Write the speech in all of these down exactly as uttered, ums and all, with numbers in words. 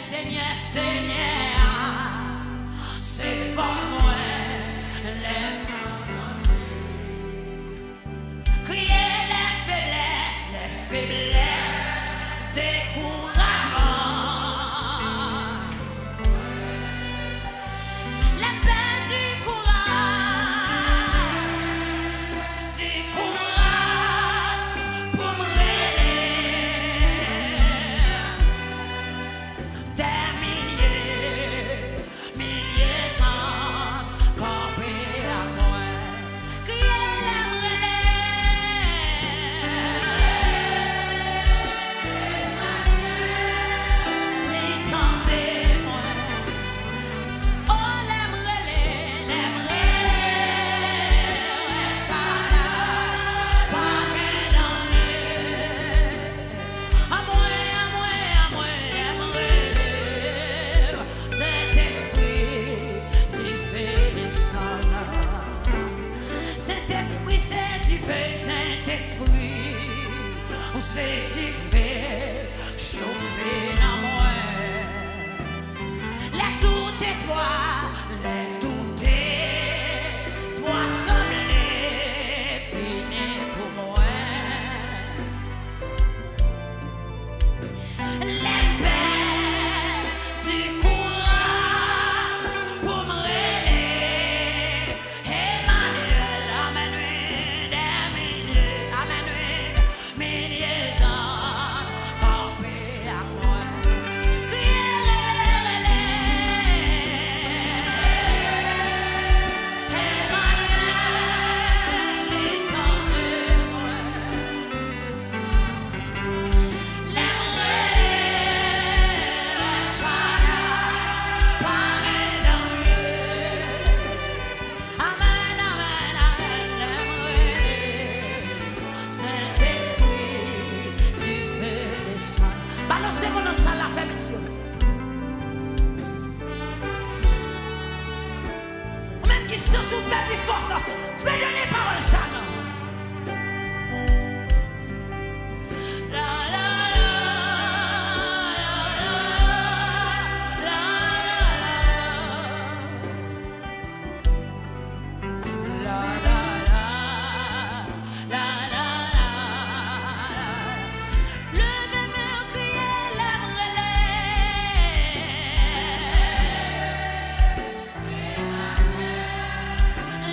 Senyè, Senyè a, se fòs mwen lè m kriye lè feblès, lè feblès, dekourajman. Lè m pèdi kouraj, di kouraj pou m rele. Dè milye, milye zanj kanpe ak mwen. Kriye lè m rele. Li tande mwen. O, lè m rele, lè m rele, Elchaday, pa gen danje. Anmwe, anmwe, anmwe, lè m rele, Sentespri, dife desann. Sentespri, se dife, Sentespri, ou se dife, chofe nan mwen. Lè tout espwa, lè tout espwa sanble fini pou mwen. Lè m pèdi kouraj pou m rele Emanyèl, amèn wi, dè milye, amèn wi, milye zanj kanpe ak mwen. Kriye, rele, rele, Emanyèl, li tande mwen. Lè m rele, Elchaday, pa gen danje. Amèn, amèn, amèn, lè m rele, Sentespri, dife desann. Balanse men w nan sal la, fè mesye. Ou menm ki santi w pèdi fòs, fredone pawòl sa non. Leve men w, kriye lè m rele.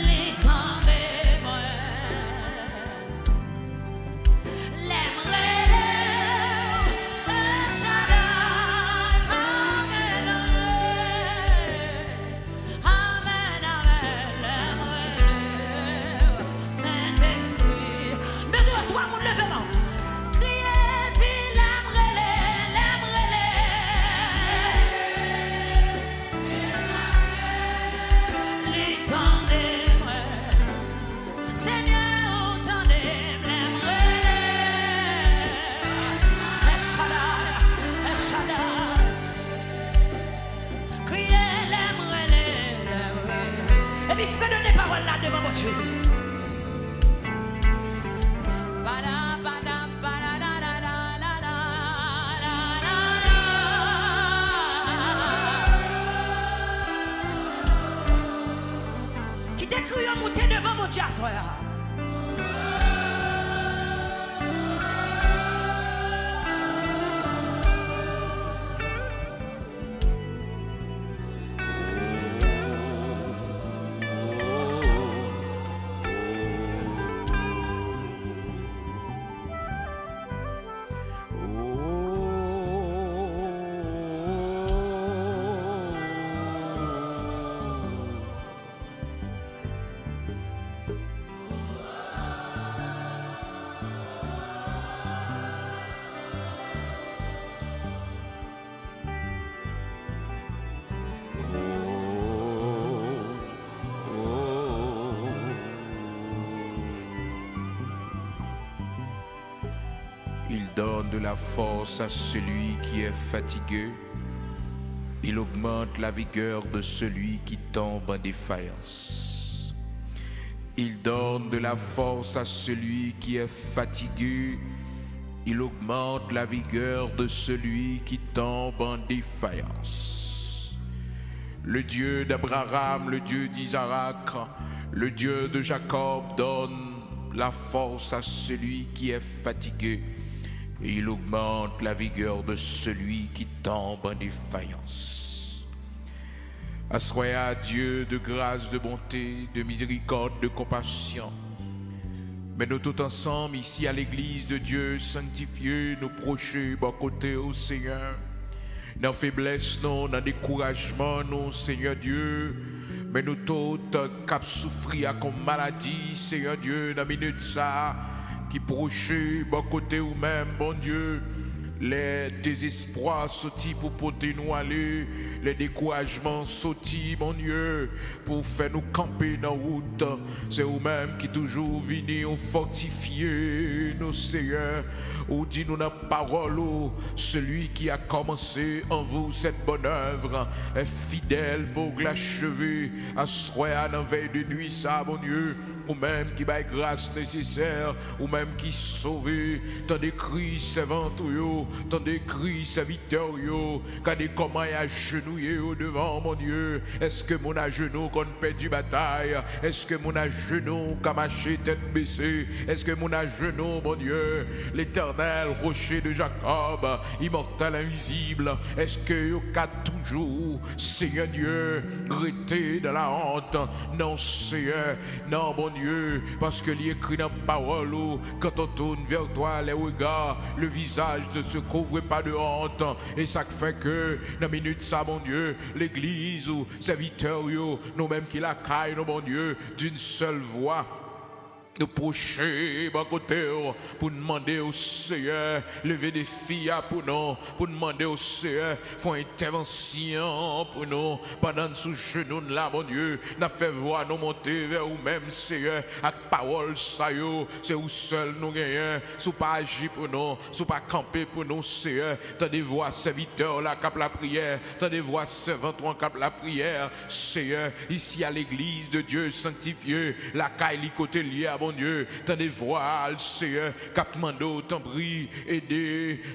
Li tande mwen. Lè m rele w, Elchaday, pa gen danje. Amèn, amèn, lè m rele w, Sentespri. M bezwen wè twa moun leve men w. Kriye, di, lè m rele, lè m rele. Li tande mwen. Senyè, ou tande m lè m rele. Elchaday, Elchaday. Kriye lè m rele, lè m rele. Epi fredone pawòl la devan Bondye. Bada, bada, bada, da, da, da. Kite kri yo moute devan Bondye aswè a. Il donne de la force à celui qui est fatigué. Il augmente la vigueur de celui qui tombe en défaillance. Il donne de la force à celui qui est fatigué. Il augmente la vigueur de celui qui tombe en défaillance. Le Dieu d'Abraham, le Dieu d'Isaac, le Dieu de Jacob donne la force à celui qui est fatigué, et il augmente la vigueur de celui qui tombe en défaillance. Aswè a, Dye de gras, de bonte, de mizerikòd, de konpasyon, men nou tout ansanm isi a legliz de Dye sanktifye, nou pwoche bò kote w, Senyè. Nan feblès nou, nan dekourajman nou, Senyè Dye, men nou tout k ap soufri ak yon maladi, Senyè Dye, nan minit sa a, ki pwoche bò kote ou menm, Bondye. Lè dezespwa soti pou pote nou ale, lè dekourajman soti, Bondye, pou fè nou kanpe nan wout, se ou menm ki toujou vini ou fòtifye nou, Senyè. Ou di nou nan pawòl ou, celui qui a commencé en vous cette bonne œuvre est fidèle pour l'achever. Aswè a, nan vèy de nwi sa, Bondye, ou menm ki bay gras nesesè, ou menm ki sove, tande kri sèvant ou yo, tande kri sèvitè w yo, gade kòman y ajenouye yo devan w, Bondye. Èske moun ajenou konn pèdi batay? Èske moun ajenou ka mache tèt bese? Èske moun ajenou, Bondye, Letènèl, Rocher de Jacob, Immortel, Invisible, èske yo ka toujou, Senyè Dye, rete dans la honte? Non, Senyè, non, Bondye, paske li ekri nan pawòl ou, quand on tourne vers toi les regards, le visage ne se couvre pas de honte. E sa k fè ke nan minit sa, Bondye, legliz ou, sèvitè w yo, nou menm ki lakay nou, Bondye, d'une seule voix, nou pwoche bò kote w pou n mande w, Seyè, leve defi a pou nou, pou n mande w, Seyè, fè yon entèvansyon pou nou. Pandan n sou jenou n la, Bondye, n ap fè vwa nou monte vè ou menm, Seyè, ak pawòl sa yo. Se ou sèl nou genyen. Si w pa aji pou nou, si w pa kanpe pou nou, Seyè, tande vwa sèvitè w la k ap lapriyè, tande vwa sèvant ou an k ap lapriyè, Seyè, isi a legliz de Dye sanktifye, lakay li kote l ye a, Bondye, tande vwa l, Seyè, k ap mande w, tanpri, ede,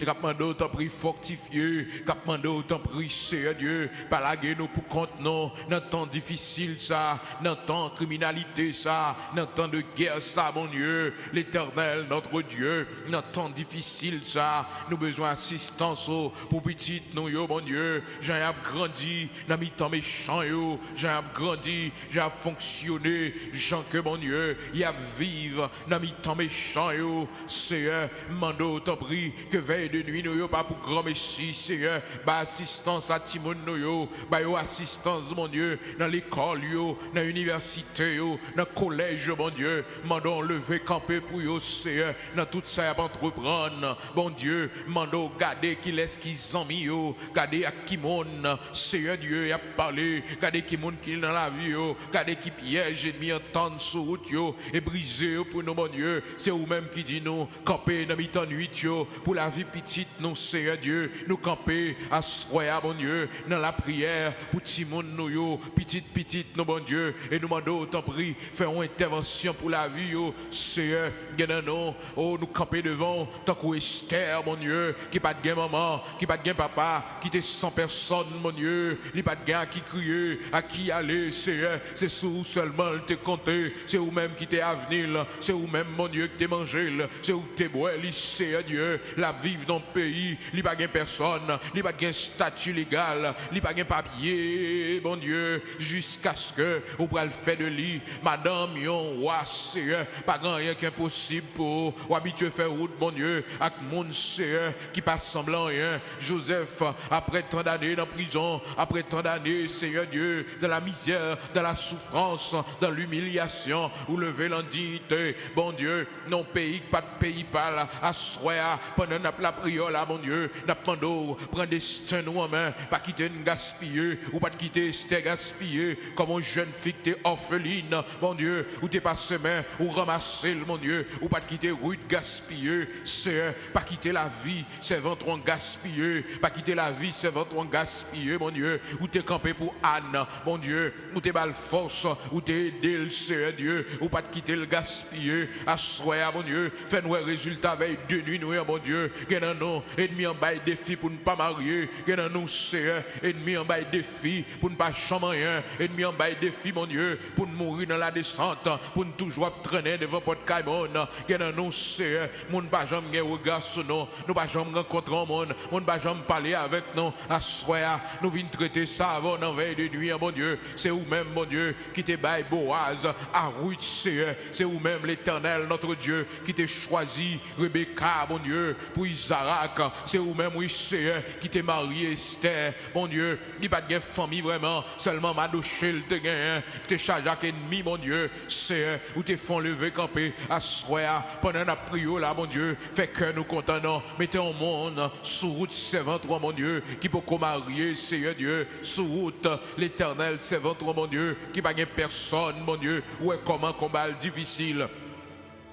k ap mande w, tanpri, fòtifye, k ap mande w, tanpri, Seyè Dye, pa lage nou pou kont nou nan tan difisil sa, nan tan kriminalite sa, nan tan de gè sa, Bondye, Letènèl, notre Dieu, nan tan difisil sa, nou bezwen asistans ou pou pitit nou yo, Bondye, jan y ap grandi nan mitan mechan yo, jan y ap grandi, jan y ap fonksyone, jan ke, Bondye, y ap viv nan mitan mechan yo. Seyè, m mande w, tanpri, ke vèy de nwi nou yo pa pou granmesi, Seyè, bay asistans a timoun nou yo, ba yo asistans, Bondye, nan lekòl yo, nan inivèsite yo, nan kolèj yo, Bondye, mande w leve kanpe pou yo, Seyè, nan tout sa y ap antreprann. Bondye, mande w gade kilès ki zanmi yo, gade ak ki moun, Seyè Dye, y ap pale, gade ki moun ki nan lavi yo, gade ki pyèj ènmi an tann sou wout yo, e brize yo pou nou, Bondye. Se ou menm ki di nou, kanpe nan mitan nwit yo pou lavi pitit nou, Seyè Dye. Nou kanpe aswè a, Bondye, nan lapriyè pou timoun nou yo, pitit pitit nou, Bondye, e nou mande w, tanpri, fè yon entèvansyon pou lavi yo, Seyè. Gen nan nou, o, nou kanpe devan w tankou Estè, Bondye, ki pa t gen manman, ki pa t gen papa, ki te san pèsòn, Bondye. Li pa t gen a ki kriye, a ki ale, Seyè. Se sou ou sèlman l te konte. Se ou menm ki te avni l. Se ou menm, Bondye, ki te manje l. Se ou ki te bwè li, Seyè Dye. L ap viv nan yon peyi, li pa gen pèsòn, li pa t gen estati legal, li pa gen papye, Bondye, jiskaske ou pral fè de li madanm yon wa, Seyè. Pa gen anyen ki enposib pou ou. W abitye fè wout, Bondye, ak moun, Seyè, ki pa sanble anyen. Jozèf, apre tan dane nan prizon, apre tan dane, Seyè Dye, dans la misère, dans la souffrance, dans l'humiliation, ou leve l an diyite, Bondye, nan yon peyi k pa t peyi pa l, aswè a, pandan n ap lapriyè w la, Bondye, n ap mande w, pran desten nou an men, pa kite n gaspiye. Ou pa t kite Estè gaspiye, kòm yon jèn fi ki te òfelin, Bondye, ou te pase men, ou ranmase l, Bondye. Ou pa t kite Rit gaspiye, Seyè, pa kite lavi sèvant ou an gaspiye, pa kite lavi sèvant ou an gaspiye, Bondye. Ou te kanpe pou Ann, Bondye, ou te ba l fòs, ou te ede l, Seyè Dye, ou pa t kite l gaspiye. Aswè a, Bondye, fè n wè rezilta vèy de nwi nou an, Bondye. Gen nan nou, ènmi an bay defi pou n pa marye. Gen nan nou, Seyè, ènmi an bay defi pou n pa janm anyen. Ènmi an bay defi, Bondye, pou n mouri nan ladesant, pou n toujou ap trennen devan pòt kay moun. Gen nan nou, Seyè, moun pa janm gen rega sou nou. Nou pa janm rankontre yon moun, moun pa janm pale avèk nou. Aswè a, nou vin trete sa avè w nan vèy de nwi an, Bondye. Se ou menm, Bondye, ki te bay Boaz a Ruth, Seyè. Se ou menm, Letènèl, notre Dieu, ki te chwazi Rebeka, Bondye, pou Izarak. Se ou menm, wi, Seyè, ki te marye Estè, Bondye, ki pa t gen fanmi vrèman, sèlman madoche l te genyen, te chaje ak ènmi, Bondye. Seyè, ou te fè yon leve kanpe aswè a, pandan n ap priye w la, Bondye, fè kè nou kontan, non. Mete yon moun sou wout sèvant ou an, Bondye, ki poko marye, Seyè Dye, sou wout, Letènèl, sèvant ou an, Bondye, ki pa gen pèsòn, Bondye, ou wè kòman konba l difisil.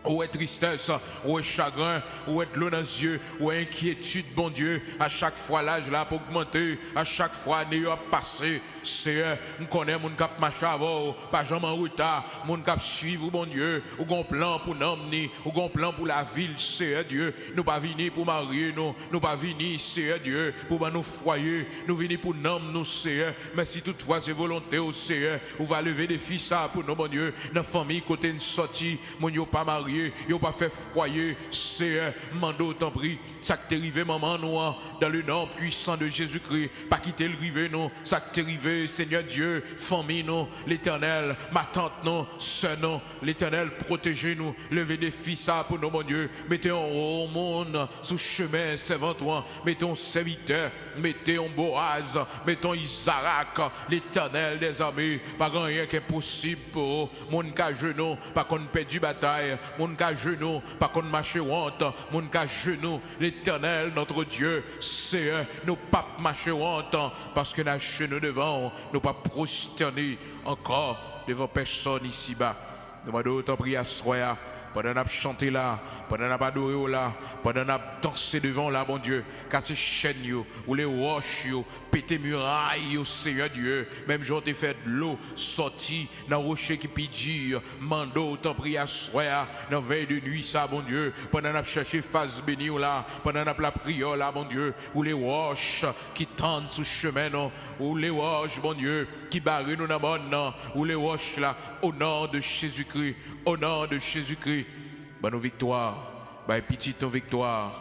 Ou wè tristès, ou wè chagren, ou wè dlo nan zye, ou wè enkyetid, Bondye. A chak fwa laj la ap ogmante, a chak fwa ane yo ap pase, Seyè, m konnen moun k ap mache avè w pa janm an reta. Moun k ap swiv ou, Bondye, ou gon plan pou nanm ni, ou gon plan pou lavi l, Seyè Dye. Nou pa vini pou marye nou, nou pa vini, Seyè Dye, pou ban nou fwaye. Nou vini pou nanm nou, Seyè. Men si toutfwa se volonte w, Seyè, ou va leve defi sa pou nou, Bondye, nan fanmi kote n sòti. Moun yo pa marye, yo pa fè fwaye. Seyè, m mande w, tanpri, sa k te rive manman nou an, dans le nom puissant de Jésus-Christ, pa kite l rive nou. Sa k te rive, Senyè Dye, fanmi nou, Letènèl, matant nou, sè nou, Letènèl, pwoteje nou. Leve defi sa pou nou, Bondye. Mete yon gwo moun sou chemen sèvant ou an. Mete yon sèvitè, mete yon Boaz, mete yon Izarak, Letènèl dèzame. Pa gen anyen ki enposib pou ou. Moun k ajenou pa konn pèdi batay. Moun k ajenou pa konn mache wont. Moun k ajenou, Letènèl, notre Dieu, Seyè, nou p ap mache wont, paske n ajenou devan w. Nou p ap pwostène ankò devan pèsòn isiba. Nou mande w, tanpri, aswè a, pandan n ap chante la, pandan n ap adore w la, pandan n ap danse devan w la, Bondye, kase chèn yo, woule wòch yo, pete miray yo, Seyè Dye, menm jan w te fè dlo sòti nan woche ki pi di, mande w, tanpri, aswè a, nan vèy de nwi sa, Bondye, pandan n ap chèche fas beni w la, pandan n ap lapriyè w la, Bondye, woule wòch ki tann sou chemen nou, woule wòch, Bondye, ki bare nou nan mòn nan, woule wòch la, au nom de Jésus-Christ, au nom de Jésus-Christ. Ban nou viktwa, bay pitit nou viktwa,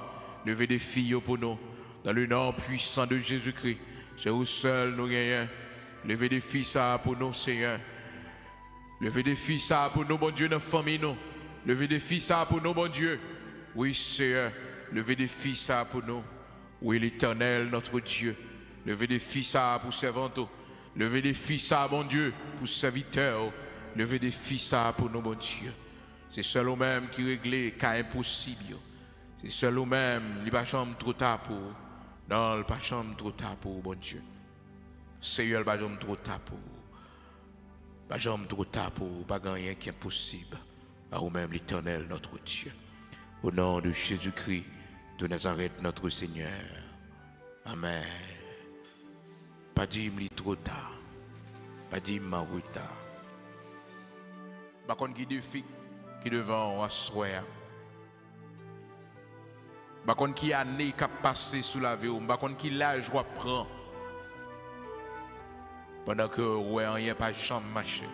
leve defi yo pou nou, dans le nom puissant de Jésus-Christ. Se ou sèl nou genyen. Leve defi sa a pou nou, Seyè. Leve defi sa a pou nou, Bondye, nan fanmi nou. Leve defi sa a pou nou, Bondye. Wi, Seyè, leve defi sa a pou nou. Wi, Letènèl, notre Dieu, leve defi sa a pou sèvant ou. Leve defi sa a, Bondye, pou sèvitè ou. Leve defi sa a pou nou, Bondye. Se sèl ou menm ki regle ka enposib yo. Se sèl ou menm, li pa janm twò ta pou ou. Non, li pa janm twò ta pou ou, Bondye. Seyè, li pa janm twò ta pou ou. Pa janm twò ta pou ou, pa gen anyen ki enposib a ou menm, Letènèl, notre Dieu. Au nom de Jésus-Christ de Nazareth, notre Seigneur. Amèn. Pa di m li twò ta. Pa di m an reta. M pa konn ki defi ki devan w aswè a. M pa konn ki ane k ap pase sou lavi w. M pa konn ki laj w ap pran. Pandan ke w wè anyen pa janm mache.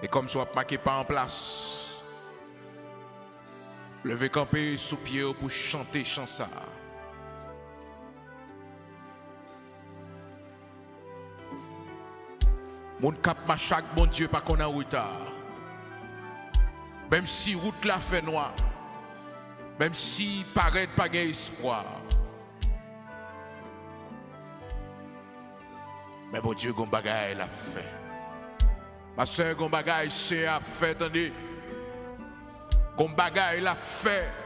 E kòmsi w ap make pa an plas. Leve kanpe sou pye w pou chante chan sa a. Moun k ap mache ak Bondye pa konn an reta. Menm si wout la fè nwa, menm si parèt pa gen espwa, men Bondye gon bagay l ap fè. Pastè, gon bagay Senyè ap fè, tande. Gon bagay l ap fè.